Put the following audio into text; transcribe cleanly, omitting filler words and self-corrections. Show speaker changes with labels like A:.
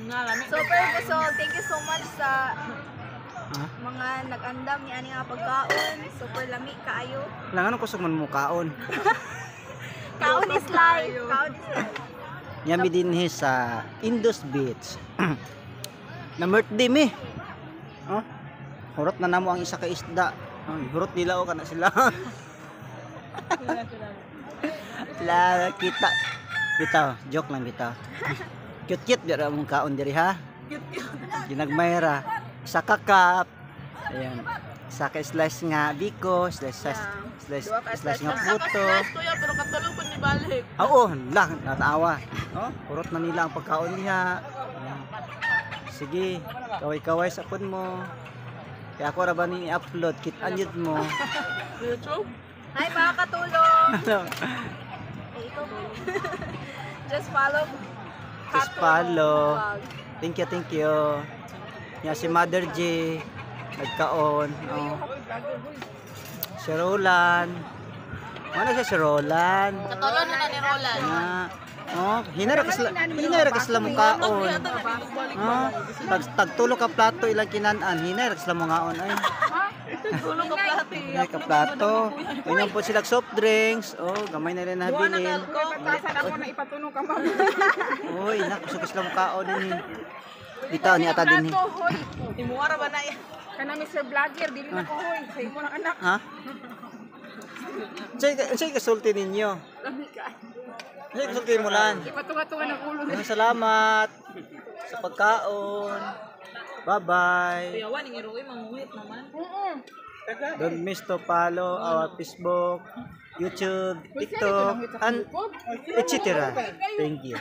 A: Nga, lami.
B: Super busog. Thank you so much sa
C: Ha?
B: Mga nag-andam ni ani nga pagkaon. Super lami kaayo.
C: Lang ano kusog man mo kaon.
B: Kaon is life. Kaon is life.
C: Yami dinhi sa Indus Beach. Na birthday mi. Oh. Hurot na namo ang isa ka isda. Oh, hurot nila o kana sila. La kita. Bitaw, joke lang bitaw. Cute cute dira mong kaon diri ha. Ginagmay ra. Isa ka cup. Ayan. Isa ka slice nga biko, slice slice slice,
B: Duha ka
C: slice nga
B: slice.
C: puto.
A: Slice kuya, pero katulog ko ni balik.
C: Ah, Oo, lang, natawa. Oh, kurot na nila ang pagkaon niya. Ayan. Sige, kaway-kaway sa pun mo. Kaya ako ra ba ni i-upload, kit anyod mo.
A: YouTube?
B: Hi, mga katulong.
C: Ano?
B: Eh, ikaw ba? Just follow.
C: Just
B: Katulong
C: follow.
B: Vlog.
C: Thank you, thank you. Nga si Mother J, nagkaon. Oh. Si Roland. Ano siya si Roland?
A: Katulog na ni Roland.
C: Nga. Oh, hinara ka sila mukaon. Oh, pag tagtulo ka plato ilang kinan-an, hinara ka sila mungaon ay.
A: Tulog ka plato.
C: Hinara ka plato. Inom po sila soft drinks. Oh, gamay na rin nabilin.
D: Batasan ako na ipatunog ka, ma'am.
C: Uy, naku sa sila mukaon din. Dito ni ata din.
D: Plato, hoy.
A: Imuara ba na yan?
D: Kana Mr. Vlogger, dili na ko, hoy. Sa imo ng anak.
C: Ha? Unsay kasulti ninyo? Unsay kasulti mo lan?
D: Ipatunga-tunga ng ulo.
C: Maraming salamat sa pagkaon. Bye-bye.
A: Kuya, ning iruoy manguhit naman.
C: Don't miss to follow our Facebook, YouTube, TikTok, and etc. Thank you.